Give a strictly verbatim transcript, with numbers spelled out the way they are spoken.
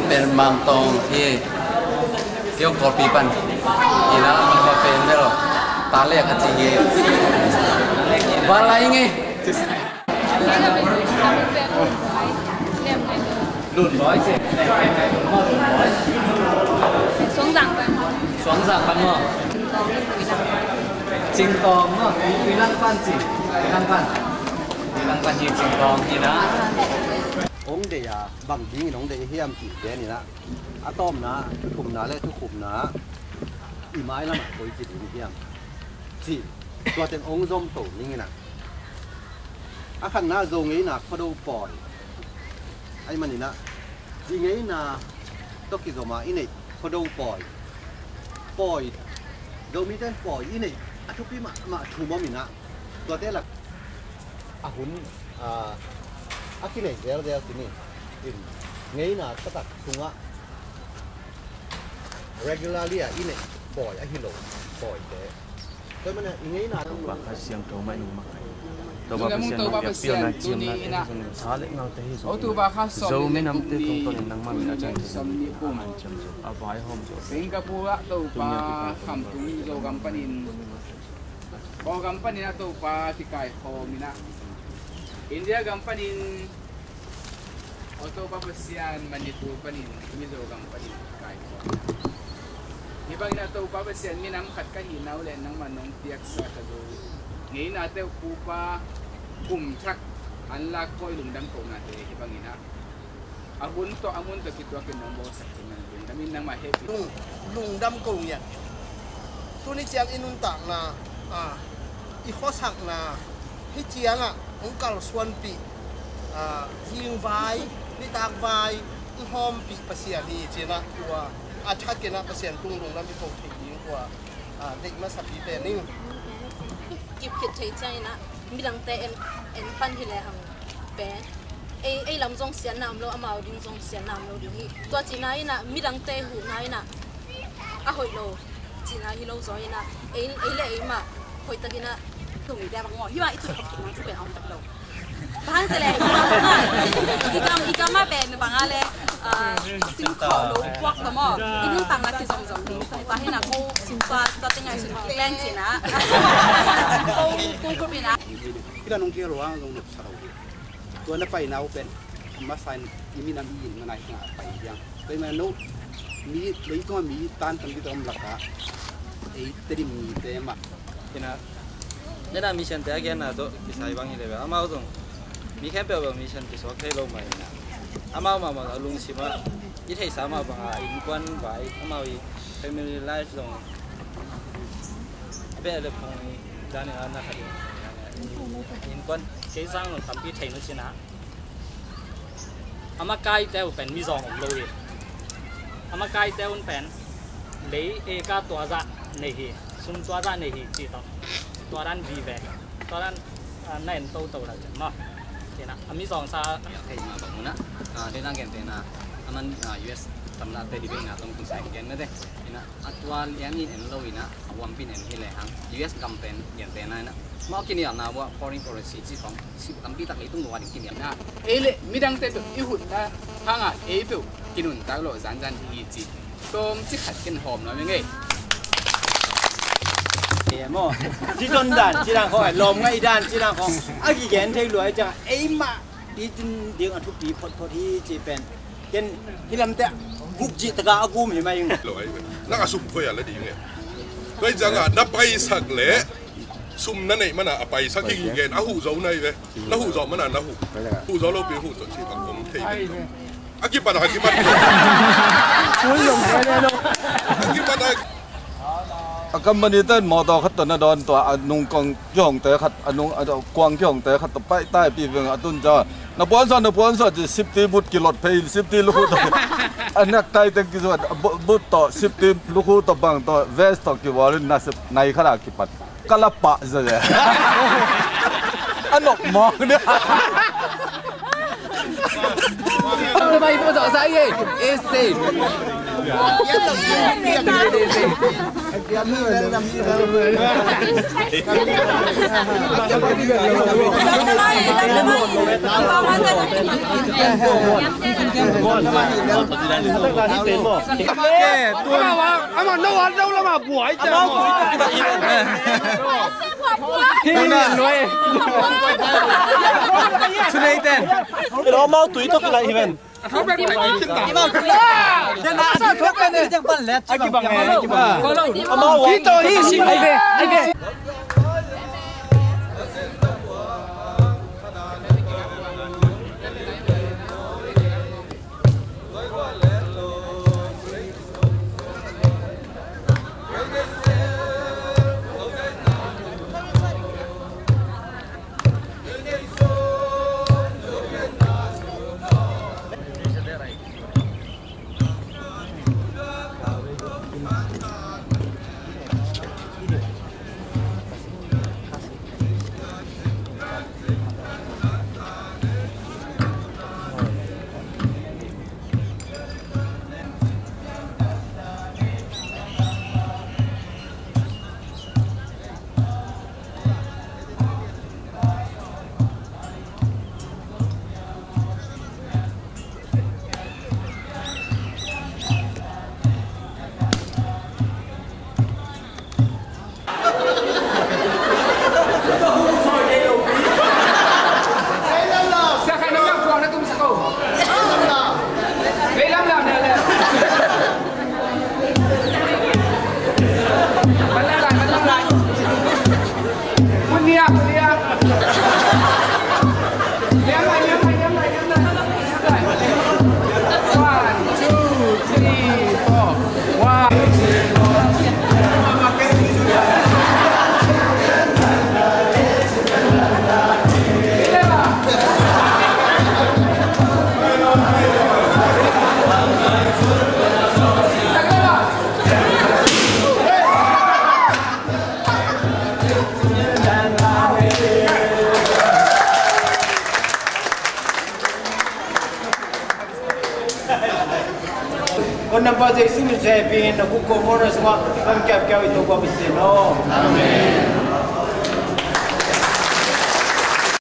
Pen Mang Tawng hi. Kei hong Kawlpi pan. Ina, Mang Tawng pen bel. Ta lek a ci hi. Ba lai nge. Lun Loi ci. Suang Zang pan. Suang Zang pan maw. Cing Tawng maw. Ui Lang pan ci. Ui Lang pan. Ui Lang pan hi Cing Tawng hi na. Ong dei a, bang dingin ong dei hiam cih gen ina. A tawpna, thuthumna le thukhupna i mailamah koi ci ding hiam cih tua teng ong zom to ning ina. A khatna, Zo ngeina Khuado pawi. Ahih manin ah, zi ngeina tawh kizom a i neih Khuado pawi. Pawi, Zomite in pawi i neih a thupi mahmah thum om ina. Tuate lak a hun, ah, a kinei zelzel ci ni. In, ngeina taktak sungah regularly a i neih pawi ahi lo pawite. Tua manin i ngeina Topa Kha Siangtho mah in hong mak hi. Topa Kha Siangtho mah in hong piakna ciamna te hi zong, tha le ngaute hi zong, Zomi Namte tungtawnin nangmah min a ciangciang a hanciam zo, a vaihawm zo. Singapore ah Topa Khamtung Zogam panin, Kawlgam panin a Topa kikaikhawm ina, India gam panin, aw Topa Pasian, Manipur panin, Mizo gam panin kikaikhawm ina. Hih bangin a Topa Pasian, minam khat ka hihna uh leh nangmah nong piaksa ka zo ngeina teuh pupa kum thak an lak pawi lungdam kohnate hih bangin ah a hun tawh a mun tawh kituakin nong bawlsak khin nang lungdam in nangmah hehpih. Lung, lungdam ko ngiat. Tuni ciang i nuntakna, ah, i khuasakna, hih ciangah hong kalsuanpih, ah, zingvai, nitakvai hong hawmpih Pasian hi ci-in ah tua a thakin ah Pasian tung lungdam i ko thei ding tua, ah, deih masapi pen ing. Kip khit thei ciangin ah midangte en, en pan hi lehang pen ei, ei lam zong siatna om lo, amau ding zong siatna om lo ding hi. Tua cihna in ah midangte huhna in ah a hoih lo cihna hi lo zaw in ah ei, ei le ei mah hoihtakin ah tumi bia bang maw, hi mah i tut khop kikna thu pen a om tak lo. Bang hang ci leh i kam, i kam mah pen bang a le, ah, sim khawh lo puak ta maw, i nuntakna kizomzom ding ta hi na ko, tua, tua teng ngaihsun kik leng cihna. Ko, ko group in ah. Kila nong kia lo ang zong nop sa lo hi. Tua na paina uh pen a masa in i minam i inn manai hangah a pai hiang. Tua i mana no mi, leitung a mi tan tampi tak om lakah ei Tedim mite mah. Ina, nena mission te a genna tawh kisai bang hi le ve. Amau zong mi khempeuh bang mission kisuak thei lo mah ina. Amau mahmah a lungsim ah i theihsa mah banga innkuan vai, amau i family life zong a beh le phong i dan in a na khat in innkuan kei sang lo tampi thei nu cina. A makaite uh pen mizawng om lo hi. A makaite un pen lei eka tuazah nei hi, sum tuazah nei hi cih tawh. Tua dan vive, tua dan, ah, na en toto la cian maw. Kena a mizawngsa thei ma bang muna. Ah, dena gentena aman, ah, U S tamlate dibena tong kun sa gen na de. Ina a tua lian in en lo ina a huampin en hi le hang U S gam pen gentena ina mau kinialna bua foreign policy ci kong si tampi tak leitung lua ding kinialna. Ei le midangte peuh i hutna hanga ei peuh kinuntak lo zanzan hi ci. Tawm ci khat ken hawm nuam ing ei. Ei maw, ci zon dan ci dan khawng, lawm ngaih dan ci dan khawng a kigen thei lua ei ciang ei mah i cin ding a thupi photphot hi ci pen. Ken hih lamte guk cih taka a gum hi mai ing. Lo ai ve. Nang a sum khoi a la ding e. Tua i cianga na paisak le sum na neih mana a paisak hi gen a huh zo nai ve. Na huh zo mana na huh. Huh zo lo pi huh zo ci a om thei ve. A kipat a kipat. A kipat a A company ten mawtaw khat tawh na dawn tua a nung kong kihongte khat a nung a kuang kihongte khat tawh paih taipi veng a tun ca na puansa na puansa ci sipti but kilot phei in sipti lukhu tawh a nak tai teng kizuat but tawh sipti lukhu tawh bang tawh vest tawh kivual in na sep nai khat a kipat ka la pah zia zia a nok mawng nia. Ese. Amau tui tawh kilai hi ven. One, two, three, four. One. Kon nampa Jesu min se pin na kuk ko mona suma kam kiap kiau itu ko bisin no. Amen.